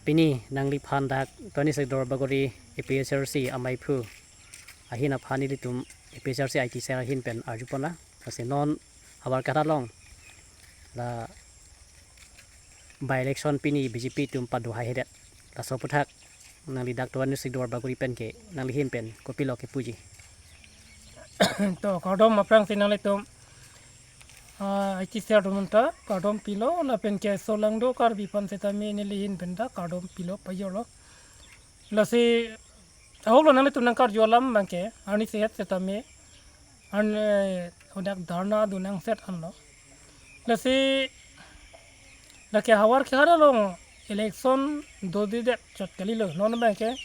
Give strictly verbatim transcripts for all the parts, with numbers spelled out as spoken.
Pini nangliphan dak Twenty-six Duarbagori A P H L C amaiphu ahin aphan ilitum A P H L C I T cell ahin pen arjupon la. Lasi non Havarkehat along la by election pini B J P atum padohaihedet. Laso aphuthak nangli dak Twenty-six Duarbagori pen ke nangli ahin pen kopilo kepuji? To, kardom aphrangsi nanglitum, ah, I T cell atum ta kardom pilo, lapen ke Solangdo Karbi aphan setame neli ahin pen ta kardom pilo pajorlo. Lasi ahok lo, nanglitum nangkarju alam abangke arni sehet setame, an, eh, hadak dharna dun nangset anlo. Lasi lake Havarkehat along election dodidet chot kalilo, non abangke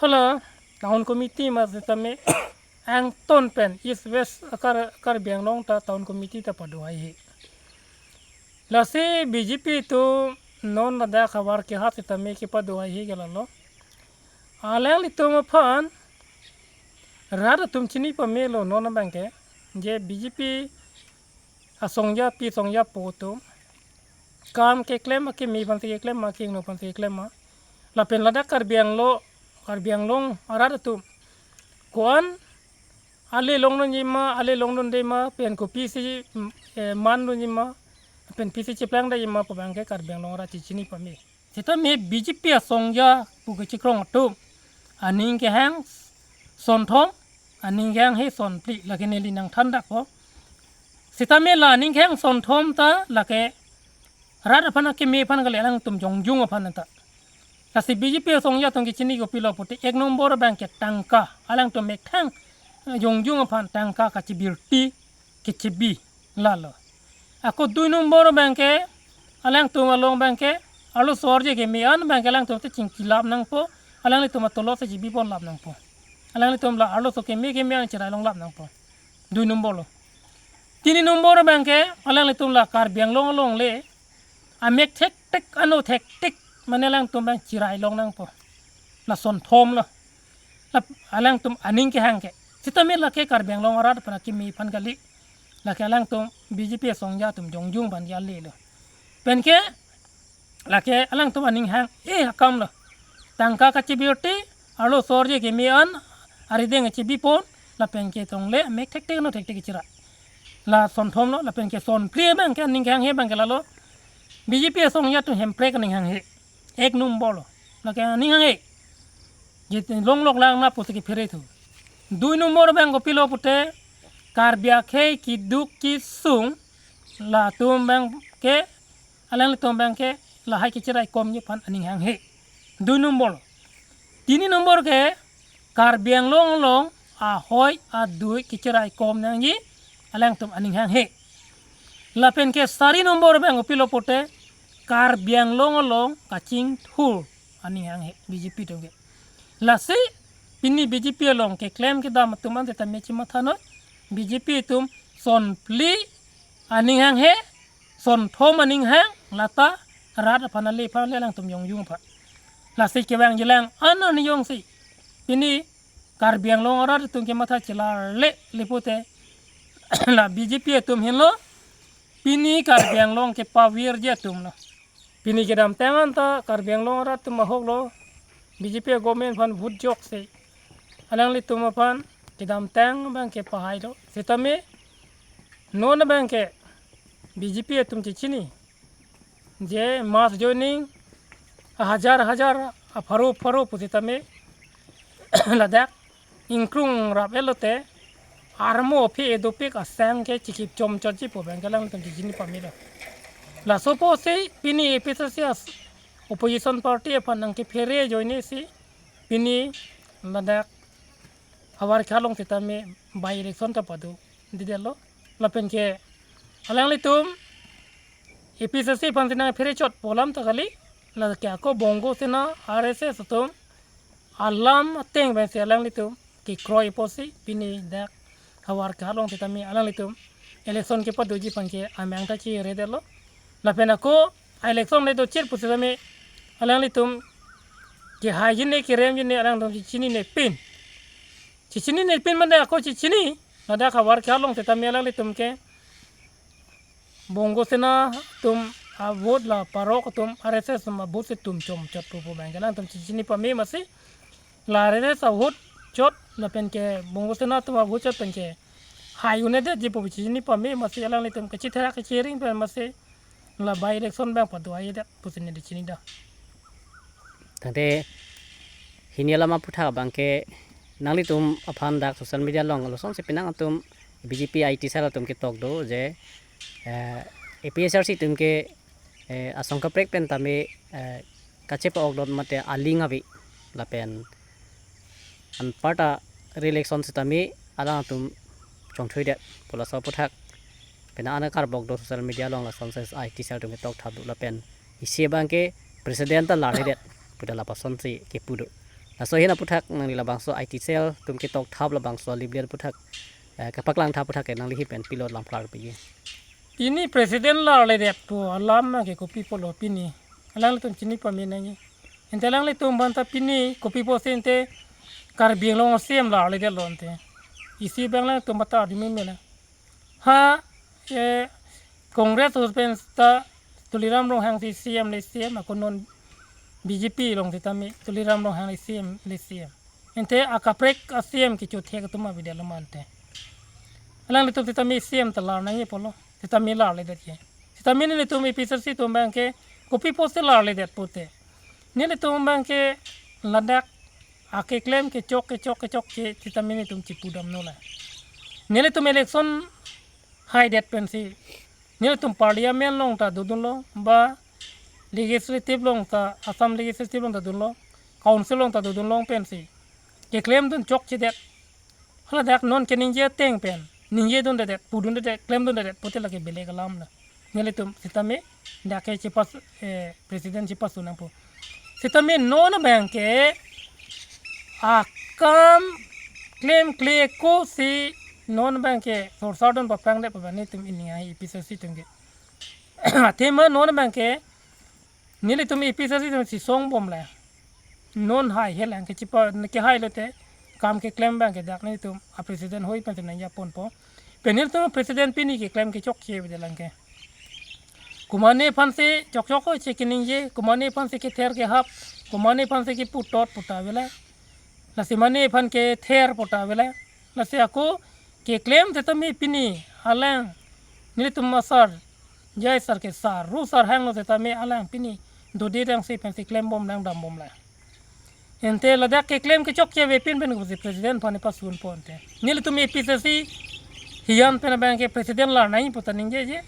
hala town committee ma setame angton pen East West Kar-, Karbi Anglong ta town committee ta padohaihe. Lasi B J P atum non ladak Havarkehat setame kepadohaihe ke lalo, alanglitum aphan rat atum chini pamelo non abangke, je B J P asongja pi songja po atum kam keklem akeme aphansi keklem ma, ke-ingno aphansi keklem ma, lapen ladak Karbi Anglong, Karbi Anglong arat atum ko-an ale longdunji ma, ale longdunde ma, pen kopisi, mm, eh, mandunji ma, pen pisi cheplangdetji ma pu abangke Karbi Anglong arat chechini pame. Setame B J P asongja pu kechekrong atum aning kehang sonthom, aning kehang he sonphli, lake neli nangthandakpo. Setame la aning kehang sonthom ta lake rat aphan akeme aphan kali, alangtum jongjung aphan ta. Lasi B J P asongja atum kechini kopilo pute, ek nombor abangke tangka, alangtum methang, eh, jongjung aphan tangka kachebirti kechebi lalo. Ako dui nombor abangke, alangtum along abangke arloso arje keme an abangke alangtum ta chingkilap nangpo, alanglitum atolot ta chebipon lap nangpo. Alanglitum la arloso keme keme an cherai longlap nangpo. Dui nombor lo. Tini nombor abangke alanglitum la Karbi Anglong along le amek thekthek, ano thekthek, mane alangtum abang cherai long nangpo. La sonthom lo. La alangtum aning kehang ke. Setame lake Karbi Anglong arat aphan akeme aphan kali. Lake alangtum B J P asongja atum jongjung aphan ke ale lo. Pen ke lake alangtum aning hang-e akam lo. Tangka kachebirti, arloso arje keme an arideng chebipon, lapen ke tong le amek thekthek ano thekthek cherai. La sonthom lo, lapen ke sonphli abangke aning hang-e abangke lalo, B J P asongja atum hemprek aning hang-e. Ek nombor lo. Lake aning hang-e. Jit longlok lang na pusi kephere thu. Dui nombor abang kopilo pute, Karbi akhei keduk kesung latum abangke, alanglitum abangke lahai kecherai komji aphan aning hang-e. Dui nombor. Tini nombor ke Karbi Anglong along ahoi adui kecherai kom nangji, alangtum aning hang-e. Lapen ke sari nombor abang kopilo pute, Karbi Anglong along kachingthur aning hang-e B J P atum ke. Lasi pini B J P along keklem kedam atum an setame chematha noi, B J P atum sonphli aning hang-e, sonthom aning hang, lata rat aphan ale aphan le alangtum jongjung aphan. Lasi kevangjilang an an jongsi pini Karbi Anglong arat atum kematha chelarle le pute, la B J P atum henlo pini Karbi Anglong kepavirji atum lo. Pini kedamtang anta Karbi Anglong arat atum ahok lo, B J P government aphan vote joksi alanglitum aphan kedamtang abangke pahai do. Setame non abangke B J P atum chechini, je mass joining ahajar hajar, apharo pharo pu setame ladak ingkrung rap-et lote armo aphi edopik asang ke chikip chomchotji pu abangke alangtum chechini pamelo. Laso apotsi pini A P H L C as opposition party aphan nangkephere ajoinesi pini ladak Havarkehat along setame by election ta padodedetlo. Lapen ke alanglitum A P H L C aphan si nangphere chotpo alam ta kali, lake ako Bongo Sena, R S S atum alam ateng pensi alanglitum kekroi apotsi pini dak Havarkehat along setame alanglitum election kepadoji aphan ke amang ta chiredetlo. Lapen ako election le dochir pu setame alanglitum kehaijine keremjine alangtum chechinine pin. Chechinine pin mane ako chechini, ladak Havarkehat along setame alanglitum ke Bongo Sena atum a vote la parok atum R S S atum a vote si tum chom chot pu pu abang ke alangtum chini pame masi. La R S S a vote chot lapen ke Bongo Sena atum a vote chot pen ke hai un-edetji pu chini pame masi, alanglitum kachitherak kachiring pen masi la by election abang pado hai-edet pusi neli chini da. Tangte hini alam aputhak abang ke nanglitum aphan dak social media along lasonsi penang atum B J P I T cell atum ketok do je, eh, A P H L C atum ke, eh, asong kaprek pen tame, eh, kachepa-ok dot mate aling ave lapen anparta re-election sitame alangtum chongthuidet pu laso aputhak penang an karbok do social media along, lasonsi I T cell atum ketok thap do lapen isi abang ke president ta larledet pu ta lapusonsi kepu do. Laso ahin aputhak nangli labangso I T cell atum ketok thap labangso alip-lir aputhak, eh, kapaklang thap aputhak ke nangli hi pen pilo lam klar piji. Pini president larledet pu alam ke kopi pulo pini? Alanglitum chini pame nangji. Ante alanglitum aphan ta pini kopi pusi ante Karbi Anglong C E M larledetlo ante. Isi abang alanglitum aphan ta ardi meme la. Ha, eh, Congress ahut pen ta Tuliram Ronghang si C E M le C E M, ako non B J P along sitame Tuliram Ronghang le C E M le C E M. Ante akaprek a C E M kecho thek atum avedetlo ma ante. Alanglitum sitame C E M ta lar nangji pulo. Sitame larledetji. Sitame nelitum A P H L C atum abang ke kopi pusi larledet pute? Nelitum abang ke ladak akeklem kechok kechok kechok ke sitame nelitum chipudamnon la. Nelitum election haidet pensi nelitum parliament along ta dodunlo, ba legislative along ta, Assam legislative along ta dunlo, council along ta dodunlong pensi keklemdun chokchedet. Hala dak non keningje ateng pen ningjedundedet, pudundedet, klemdundedet pute lake belek alam la. Nelitum sitame dak ke chipas, eh, president chipasu nangpo. Sitame non abang ke akam klemkle ako si non abang ke sorsardun paprangdet pu abang nelitum ining ai A P H L C atum ke. Athema non abang ke nelitum A P H L C atum si songbom la. Non hai helang ke chipa ke hai lote kam keklem abang ke dak nelitum a president hoi pen nangjaponpo. Pen nelitum president pini keklem kechokche avedet lang ke. Komatne aphansi chokchok ko che keningje, komatne aphansi kether kehap, komatne aphansi kepu tot pu ta avelang. Lasi mane aphan kether pu ta avelang. Lasi ako keklem sitame pini alang nelitum asar, J I sir ke sar, ru sar hanglo sitame alang pini dodi dang si pensi klembom lang dambom lang. Ante ladak keklem kechokche avepin pen kosi president aphan pasunpo ante. Nelitum A P H L C hiyan pen abang ke president lar nangji pu ta ningjeje.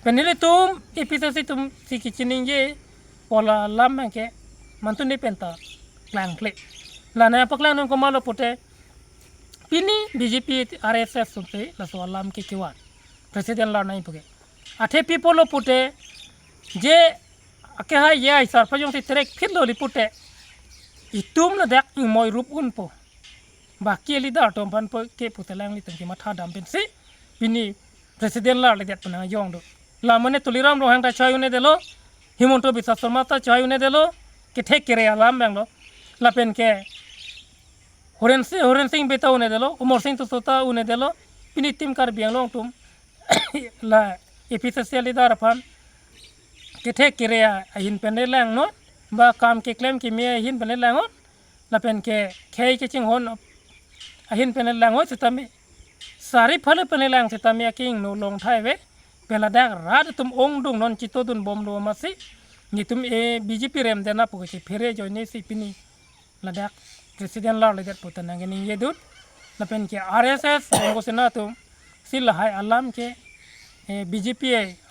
Pen nelitum A P H L C atum si kachiningje pu alam abang ke mantun ni pen ta klangkle. La nangpaklang nang komatlo pute pini B J P R S S atum si laso alam ke kevan. President lar nangji pu ke. Athe pi pulo pute je akehai J I sir aphan jongsi terek phitlo li pute itum ladak ingmoi rup unpo. Baki leader atum aphan po ke pute alanglitum kematha dam pensi pini president larledet pu nangjong do. La mane Tuliram Ronghang ta choi un-edetlo, Himanta Biswa Sarma ta choi un-edetlo, kethek kere alam abanglo. Lapen ke Horen Sing, Horen Sing Bey ta un-edetlo, Amarsing Tisso ta un-edetlo, pini itum Karbi Anglong atum la A P H L C leader aphan kethek kere ahin pen le langnon, ba kam keklem keme ahin pen le langnon, lapen ke khei kachinghon ahin pen le langnon sitame, sari phale pen le lang sitame akehingno long thai ave, pen ladak rat atum ongdung non chitodun bomlo masi, nelitum e B J P rem dena pu kachephere ajoine si pini ladak president larledet pu ta nangkeningjedun. Lapen ke R S S Bongo Sena atum si lahai alam ke, eh, B J P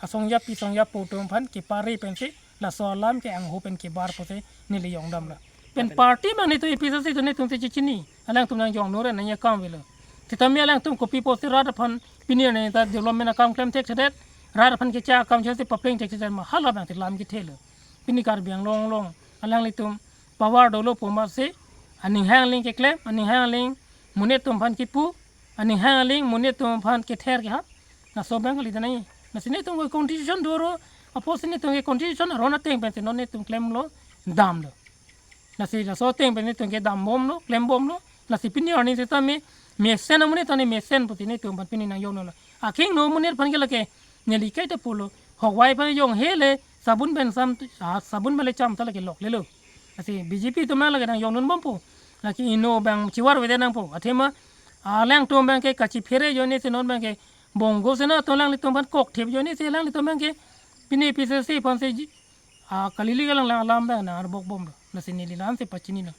asongjapi songjapo atum aphan kepari pensi laso alam ke angho pen kebar pusi neli jong damlo. Pen party abang nelitum A P H L C atum nelitum si chechini. Alangtum nangjong nore nangjakam avelo. Sitame alangtum kopi pusi rat aphan pini arni ta development akam klem thekthedet, rat aphan kecha akam chot si papleng thekthedet ma hala abang si lam kethelo. Pini Karbi Anglong along alanglitum power dolo pu masi, aning hang aling keklem, aning hang aling monit atum aphan kipu, aning hang aling monit atum aphan kether kehap. Laso abang kali tanai. Lasi nelitum ke constitution doro, apotsi nelitum ke constitution aron ateng pensi non nelitum klemlo, damlo. Lasi laso ateng pen nelitum ke dambomlo, klembomlo. Lasi pini arni sitame mesen amonit ta ne mesen pusi nelitum aphan pini nangjonglo. Akehingno amonit aphan ke lake neli kaita pulo. Hokvai aphan jong hele, Sabun pen sam, ah, sabun pen le cham ta lake lok lelo. Lasi B J P atum nang lake nang yong nun bompo. Lake ino abang chivar vede nangpo. Athema, ah, alangtum abang ke kachiphere ajoine si non abang ke bongo sena to alanglitum aphan kokthip ajoine si alanglitum abang ke pine P C C aphan si ji-, ah, kalili kalang lang alam abang nang arbok bomlo. Lasi neli la-an si pachini nang.